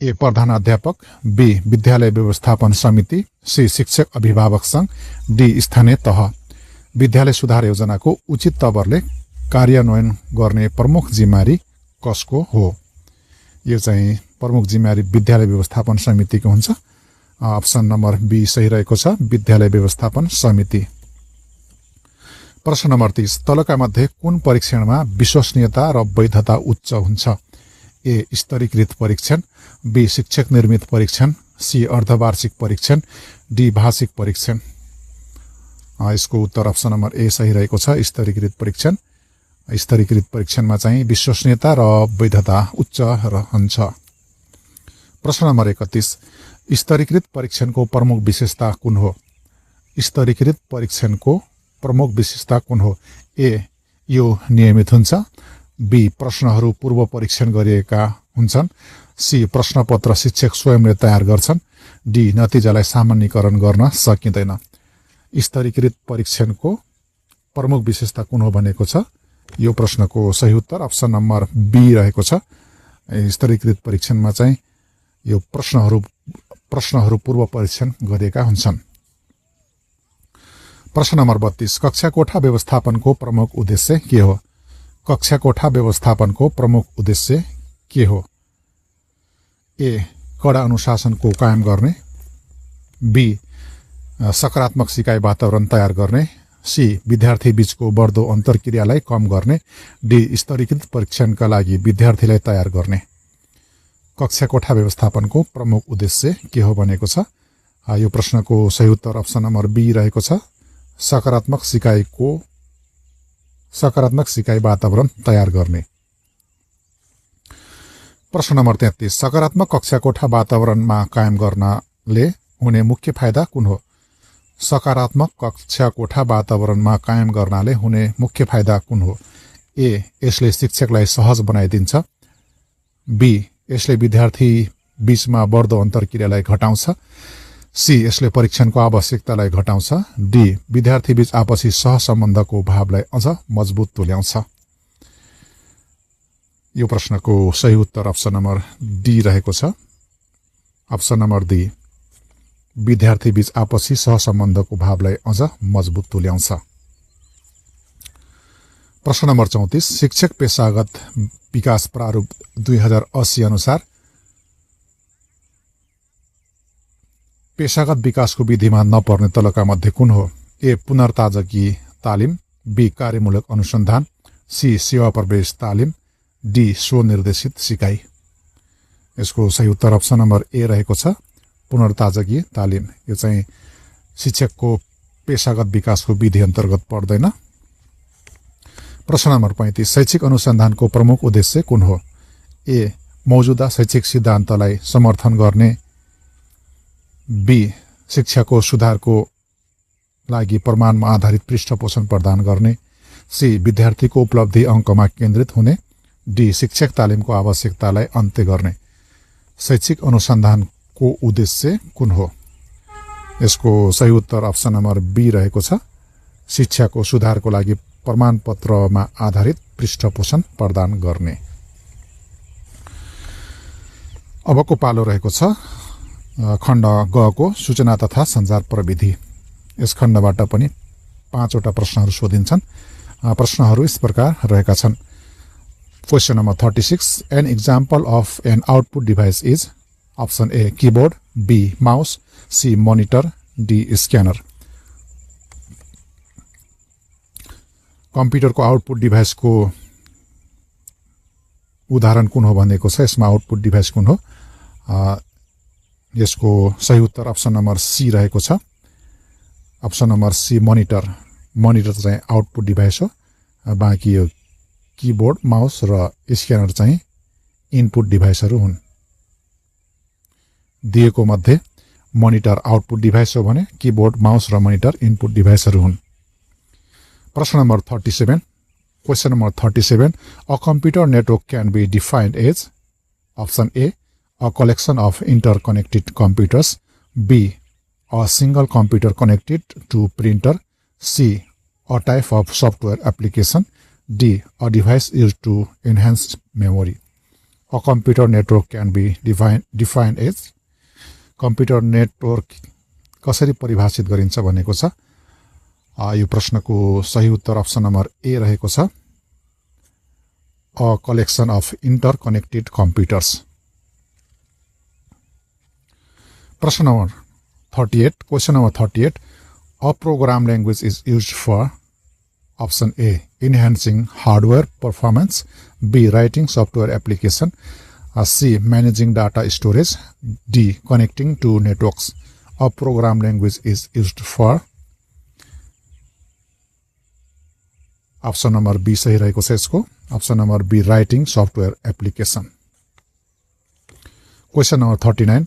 ए प्रधान अध्यापक, बी विद्यालय व्यवस्थापन समिति, सी शिक्षक अभिभावक संघ, डी स्थानीय तह। विद्यालय सुधार योजनाको उचित तवरले कार्यान्वयन गर्ने प्रमुख जिम्मेवारी कसको हो? यो चाहिँ प्रमुख जिम्मेवारी विद्यालय व्यवस्थापन समितिको हुन्छ। अप्सन नम्बर बी सही रहेको छ, विद्यालय व्यवस्थापन समिति। प्रश्न नम्बर 30, तलका मध्ये कुन परीक्षणमा विश्वसनीयता र वैधता उच्च हुन्छ? ए स्तरीकृत परीक्षण, बी शिक्षक निर्मित परीक्षण, सी अर्धवार्षिक परीक्षण, डी भाषिक परीक्षण। यसको उत्तर अप्सन नम्बर ए सही रहेको छ, स्तरीकृत परीक्षण। स्तरीकृत परीक्षणमा चाहिँ विश्वसनीयता र वैधता उच्च रहन्छ। प्रश्न नम्बर 31, स्तरीकृत परीक्षणको प्रमुख विशेषता कुन हो? स्तरीकृत परीक्षणको प्रमुख विशेषता कुन हो? ए यो नियमित हुन्छ, बी प्रश्नहरू पूर्व परीक्षण गरिएका हुन्छन्, सी प्रश्नपत्र शिक्षक स्वयंले तयार गर्छन्, डी नतिजालाई सामान्यीकरण गर्न सकिँदैन। स्तरीकृत परीक्षणको प्रमुख विशेषता कुन हो भनेको छ? यो प्रश्नको सही उत्तर अप्सन नम्बर बी रहेको छ। स्तरीकृत परीक्षणमा चाहिँ यो प्रश्नहरू पूर्व परीक्षण गरिएका हुन्छन्। प्रश्न नम्बर 32, कक्षा कोठा व्यवस्थापनको प्रमुख उद्देश्य के हो? कक्षा कोठा व्यवस्थापनको प्रमुख उद्देश्य के हो? ए कडा अनुशासनको कायम गर्ने, बी सकारात्मक सिकाइ वातावरण तयार गर्ने, सी विद्यार्थी बीचको बढ्दो अन्तर्क्रियालाई कम गर्ने, डी स्तरीकृत परीक्षणका लागि विद्यार्थीलाई तयार गर्ने। कक्षा कोठा व्यवस्थापनको प्रमुख उद्देश्य के हो भनेको छ? यो प्रश्नको सही उत्तर अप्सन नम्बर बी रहेको छ, सकारात्मक सिकाइ वातावरण तयार गर्ने। प्रश्न नम्बर 33, सकारात्मक कक्षा कोठा वातावरणमा कायम गर्नाले हुने मुख्य फाइदा कुन हो? सकारात्मक कक्षा कोठा वातावरणमा कायम गर्नाले हुने मुख्य फाइदा कुन हो? ए यसले शिक्षकलाई सहज बनाइदिन्छ, बी यसले विद्यार्थी बीचमा बढ्दो अन्तर्क्रियालाई घटाउँछ, सी यसले परीक्षणको आवश्यकतालाई घटाउँछ, डी विद्यार्थी बीच आपसी सहसम्बन्धको भावलाई अझ मजबुत तुल्याउँछ। यो प्रश्नको सही उत्तर अप्सन नम्बर डी रहेको छ, अप्सन नम्बर डी विद्यार्थी बीच आपसी सहसम्बन्धको भावलाई अझ मजबुत तुल्याउँछ। प्रश्न नम्बर 34, शिक्षक पेशागत विकास प्रारूप 2080 अनुसार पेशागत विकासको विधिमा नपर्ने तलका मध्ये कुन हो? ए पुनर्ताजगी तालिम, बी कार्यमूलक अनुसन्धान, सी सेवा प्रवेश तालिम, डी स्वनिर्देशित सिकाइ। यसको सही उत्तर अप्सन नम्बर ए रहेको छ, पुनर्ताजगी तालिम। यो चाहिँ शिक्षकको पेशागत विकासको विधि अन्तर्गत पर्दैन। प्रश्न नम्बर 35, शैक्षिक अनुसन्धानको प्रमुख उद्देश्य कुन हो? ए मौजूदा शैक्षिक सिद्धान्तलाई समर्थन गर्ने, बी शिक्षाको सुधारको लागि प्रमाणमा आधारित पृष्ठपोषण प्रदान गर्ने, सी विद्यार्थीको उपलब्धि अङ्कमा केन्द्रित हुने, डी शिक्षक तालिमको आवश्यकतालाई अन्त्य गर्ने। शैक्षिक अनुसन्धानको उद्देश्य कुन हो? यसको सही उत्तर अप्सन नम्बर बी रहेको छ, शिक्षाको सुधारको लागि प्रमाणपत्रमा आधारित पृष्ठपोषण प्रदान गर्ने। अबको पालो रहेको छ खण्ड ग को सूचना तथा सञ्चार प्रविधि। यस खण्डबाट पनि 5 वटा प्रश्नहरू सोधिन्छन्। प्रश्नहरू यस प्रकार रहेका छन्। Question number 36, an example of an output device is option A keyboard, B mouse, C monitor, D scanner. कम्प्युटरको आउटपुट डिभाइसको उदाहरण कुन हो भनेको छ। यसमा आउटपुट डिभाइस कुन हो? यसको सही उत्तर अप्सन नम्बर सी रहेको छ, option number C monitor. Monitor चाहिँ आउटपुट डिभाइस हो, बाँकी यो कीबोर्ड, माउस र स्क्यानर चाहिँ इनपुट डिभाइसहरू हुन्। दिएको मध्ये मोनिटर आउटपुट डिभाइस हो भने कीबोर्ड, माउस र मोनिटर इनपुट डिभाइसहरू हुन्। प्रश्न number 37, question number 37, a computer network can be defined as option A a collection of interconnected computers, B a single computer connected to printer, C a type of software application, D a device used to enhance memory। A computer network can be defined as computer network कसरी परिभाषित गरिन्छ भनेको छ। यो प्रश्नको सही उत्तर option number A रहेको छ, a collection of interconnected computers. प्रश्न number 38, question number 38, a program language is used for option A enhancing hardware performance, B writing software application, C. Managing data storage, D. Connecting to networks. A program language is used for option number B सही रहेको छ यसको, option number B writing software application. Question number 39,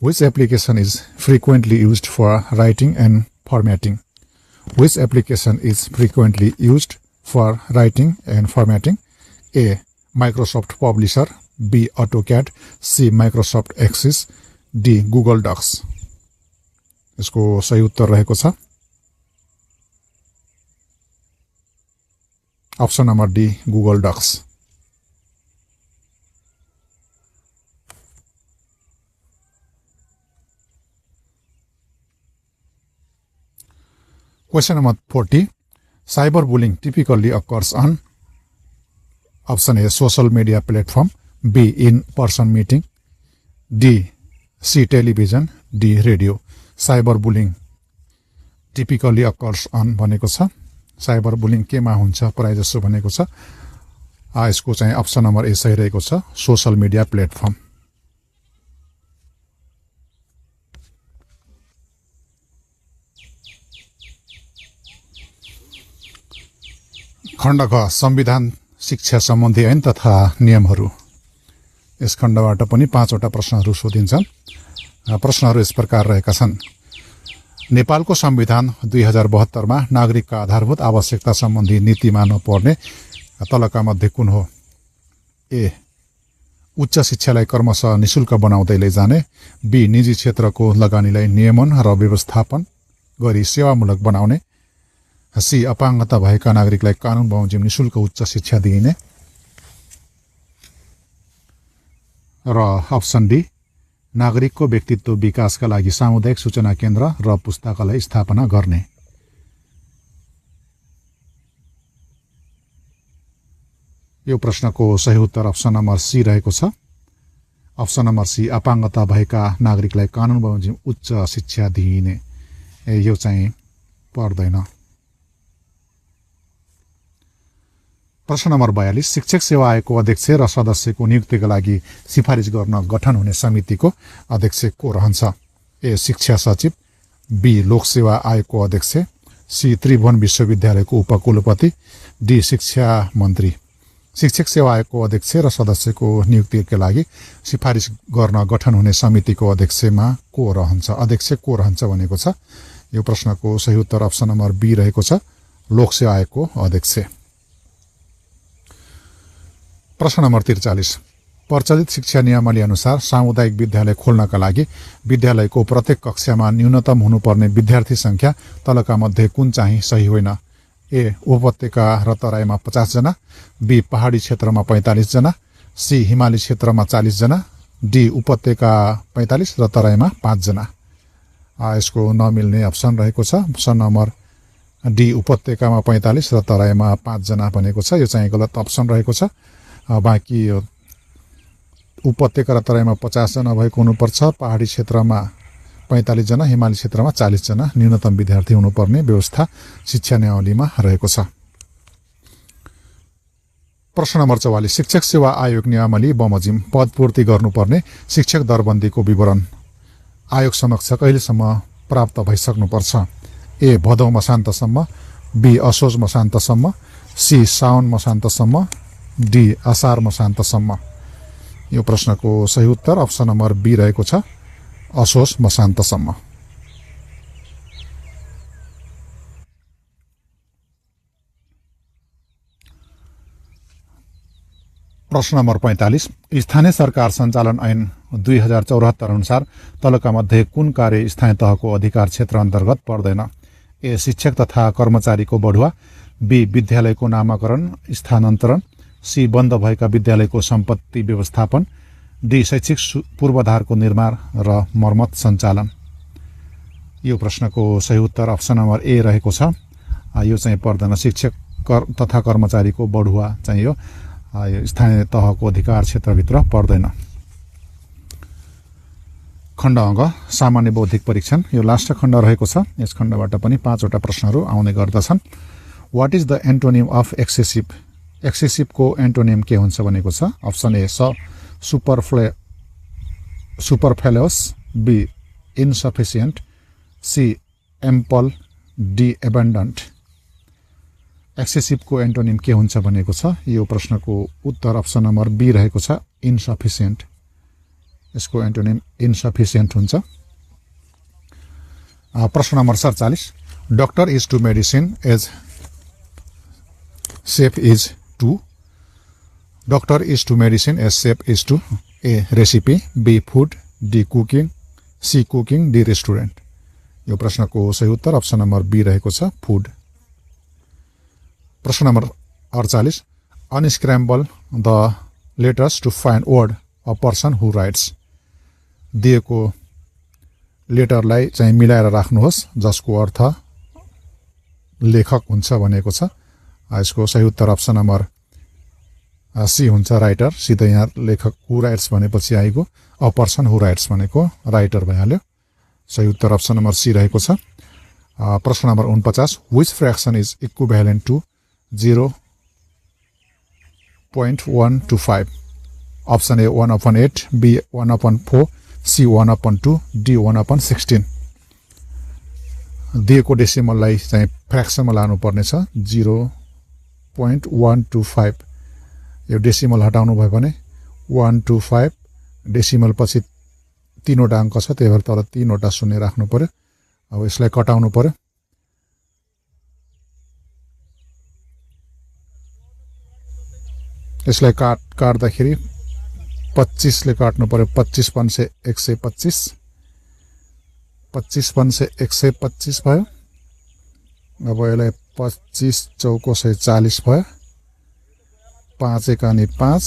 which application is frequently used for writing and formatting? Which application is frequently used for writing and formatting? A. Microsoft Publisher, B. AutoCAD, C. Microsoft Access, D. Google Docs. यसको सही उत्तर रहेको छ option number D Google Docs. Question number 40, cyberbullying typically occurs on option A. Social media platform, B. in-person meeting, D. C. television, D. radio. Cyberbullying typically occurs on भनेको छ, cyberbullying केमा हुन्छ प्राय जसो भनेको छ। यसको चाहिँ अप्सन नम्बर ए सही रहेको छ, सोशल मिडिया प्लेटफर्म। खण्ड ख, संविधान शिक्षा सम्बन्धी ऐन तथा नियमहरू। यस खण्डबाट पनि 5 वटा प्रश्नहरू सोधिन्छन्। प्रश्नहरू यस प्रकार रहेका छन्। नेपालको संविधान 2072 मा नागरिकका आधारभूत आवश्यकता सम्बन्धी नीतिमा नपर्ने तलका मध्ये कुन हो? ए. उच्च शिक्षालाई क्रमशः निशुल्क बनाउँदै लैजाने, बी. निजी क्षेत्रको लगानीलाई नियमन र व्यवस्थापन गरी सेवामूलक बनाउने, सी. अपाङ्गता भएका नागरिकलाई कानून बमोजिम निशुल्क उच्च शिक्षा दिइने, र अप्सन डी. नागरिकको व्यक्तित्व विकासका लागि सामुदायिक सूचना केन्द्र र पुस्तकालय स्थापना गर्ने। यो प्रश्नको सही उत्तर अप्सन नम्बर सी रहेको छ, अप्सन नम्बर सी। अपाङ्गता भएका नागरिकलाई कानून बमोजिम उच्च शिक्षा दिइने, यो चाहिँ पर्दैन। प्रश्न नम्बर 42, शिक्षक सेवा आयोगको अध्यक्ष र सदस्यको नियुक्तिका लागि सिफारिस गर्न गठन हुने समितिको अध्यक्ष को रहन्छ? ए. शिक्षा सचिव, बी. लोकसेवा आयोगको अध्यक्ष, सी. त्रिभुवन विश्वविद्यालयको उपकुलपति, डी. शिक्षा मन्त्री। शिक्षक सेवा आयोगको अध्यक्ष र सदस्यको नियुक्तिका लागि सिफारिस गर्न गठन हुने समितिको अध्यक्षमा को रहन्छ? अध्यक्ष को रहन्छ भनेको छ। यो प्रश्नको सही उत्तर अप्सन नम्बर बी रहेको छ, लोकसेवा आयोगको अध्यक्ष। प्रश्न नम्बर 43, प्रचलित शिक्षा नियमावली अनुसार सामुदायिक विद्यालय खोल्नका लागि विद्यालयको प्रत्येक कक्षामा न्यूनतम हुनुपर्ने विद्यार्थी संख्या तलका मध्ये कुन चाहिँ सही होइन? ए. उपत्यका र तराईमा 50 जना, बी. पहाडी क्षेत्रमा 45 जना, सी. हिमाली क्षेत्रमा 40 जना, डी. उपत्यका 45 र तराईमा 5 जना। यसको नमिल्ने अप्सन रहेको छ, अप्सन नम्बर डी. उपत्यकामा 45 र तराईमा 5 जना भनेको छ। यो चाहिँ गलत अप्सन रहेको छ। बाँकी उपत्यका र तराईमा 50 जना भएको हुनुपर्छ, पहाडी क्षेत्रमा 45 जना, हिमाली क्षेत्रमा 40 जना न्यूनतम विद्यार्थी हुनुपर्ने व्यवस्था शिक्षा नियमावलीमा रहेको छ। प्रश्न नम्बर 44, शिक्षक सेवा आयोग नियमावली बमोजिम पदपूर्ति गर्नुपर्ने शिक्षक दरबन्दीको विवरण आयोग समक्ष कहिलेसम्म प्राप्त भइसक्नुपर्छ? ए. भदौ मसान्तसम्म, बी. असोज मसान्तसम्म, सी. साउन मसान्तसम्म, डी. असार मसान्तसम्म। यो प्रश्नको सही उत्तर अप्सन नम्बर बी रहेको छ, असोज मसान्तसम्म। प्रश्न नम्बर 45, स्थानीय सरकार सञ्चालन ऐन 2074 अनुसार तलका मध्ये कुन कार्य स्थानीय तहको अधिकार क्षेत्र अन्तर्गत पर्दैन? ए. शिक्षक तथा कर्मचारीको बढुवा, बी. विद्यालयको नामाकरण स्थानान्तरण, सी बन्द भएका विद्यालयको सम्पत्ति व्यवस्थापन, डी शैक्षिक पूर्वाधारको निर्माण र मर्मत सञ्चालन। यो प्रश्नको सही उत्तर अप्सन नम्बर ए रहेको छ। यो चाहिँ पर्दैन, शिक्षक तथा कर्मचारीको बढुवा चाहिँ यो स्थानीय तहको अधिकार क्षेत्रभित्र पर्दैन। खण्ड अङ्क सामान्य बौद्धिक परीक्षण, यो लास्ट खण्ड रहेको छ। यस खण्डबाट पनि 5 वटा प्रश्नहरू आउने गर्दछन्। What is the antonym of excessive? एक्सेसिभको एन्टोनिम के हुन्छ भनेको छ। Option A superfluous, B insufficient, C ample, D abundant. एक्सेसिभको एन्टोनिम के हुन्छ भनेको छ। यो प्रश्नको उत्तर अप्सन नम्बर बी रहेको छ, इनसफिसिएन्ट। यसको एन्टोनिम इनसफिसिएन्ट हुन्छ। प्रश्न number 47, doctor is to medicine as safe is to. Doctor is to medicine as safe is to, A recipe, B food, D cooking, C cooking, D restaurant. यो प्रश्नको सही उत्तर option number be रहेको छ, food. प्रश्न number 48, unscramble the letters to find word a person who writes. दिएको लेटरलाई चाहिँ मिलाएर राख्नुहोस् जसको अर्थ लेखक हुन्छ भनेको छ। यसको सही उत्तर अप्सन नम्बर सी हुन्छ, राइटर। सिधै यहाँ लेखक हु राइट्स भनेपछि आएको, अ पर्सन हु राइट्स भनेको राइटर भइहाल्यो। सही उत्तर अप्सन नम्बर सी रहेको छ। प्रश्न number 49, which fraction is equivalent to 0.125? Option A 1/8, B 1/4, C 1/2, D 1/16। दिएको डेसिमललाई चाहिँ फ्र्याक्सनमा लानुपर्ने छ, 0.125। यो डेसिमल हटाउनु भयो भने 125, डेसिमल पछि 3 वटा अङ्क छ, त्यही भएर तल 3 वटा शून्य राख्नु पर्यो। अब यसलाई कटाउनु पर्यो। यसलाई काट्दाखेरि 25 ले काट्नु पर्यो। 25 पंचे 125, 25 पंचे 125 भयो। अब यसलाई 25 चौको 140 भयो। 5 एकानी 5,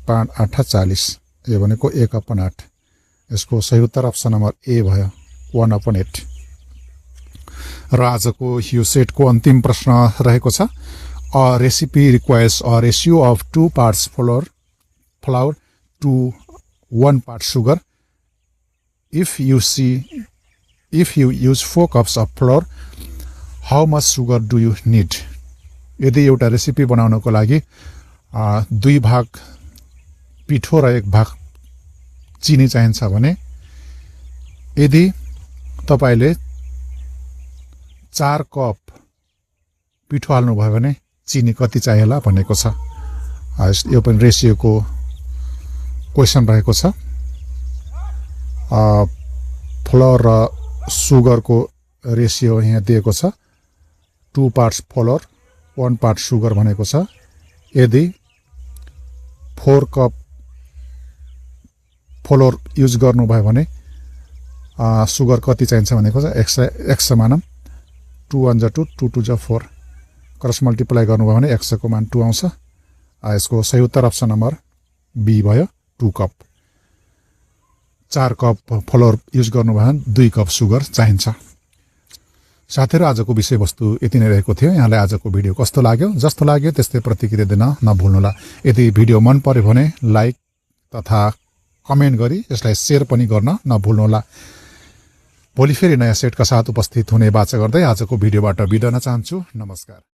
5 8 40। यो भनेको 1/8। यसको सही उत्तर अप्सन नम्बर ए भयो, 1/8। र आजको यो सेटको अन्तिम प्रश्न रहेको छ। A recipe requires a ratio of 2 parts flour to 1 part sugar. If you use 4 cups of flour, how much sugar do you need? यदि एउटा रेसिपी बनाउनको लागि 2 भाग पिठो र 1 भाग चिनी चाहिन्छ भने यदि तपाईले 4 कप पिठो हाल्नु भयो भने चिनी कति चाहिएला भनेको छ। यो पनि रेसियोको क्वेशन रहेको छ। फ्लोर र सुगरको रेसियो यहाँ दिएको छ, 2 पार्ट्स फ्लोर 1 पार्ट सुगर भनेको छ। यदि 4 कप फ्लोर युज गर्नु भयो भने सुगर कति चाहिन्छ भनेको छ, x मानम 2 1 2 2 2 4, क्रस मल्टिप्लाई गर्नुभयो भने x को मान 2 आउँछ। यसको सही उत्तर अप्सन नम्बर बी भयो, 2 कप। 4 कप फ्लोर युज गर्नुभयो भने 2 कप सुगर चाहिन्छ। साथीहरु, आजको विषयवस्तु यति नै रहेको थियो। यहाँलाई आजको भिडियो कस्तो लाग्यो? जस्तो लाग्यो त्यस्तै प्रतिक्रिया दिन नभुल्नुहोला। यदि भिडियो मन पर्यो भने लाइक तथा कमेन्ट गरी यसलाई शेयर पनि गर्न नभुल्नुहोला। भोलि फेरि नयाँ सेटका साथ उपस्थित हुने बाचा गर्दै आजको भिडियोबाट बिदा हुन चाहन्छु। नमस्कार।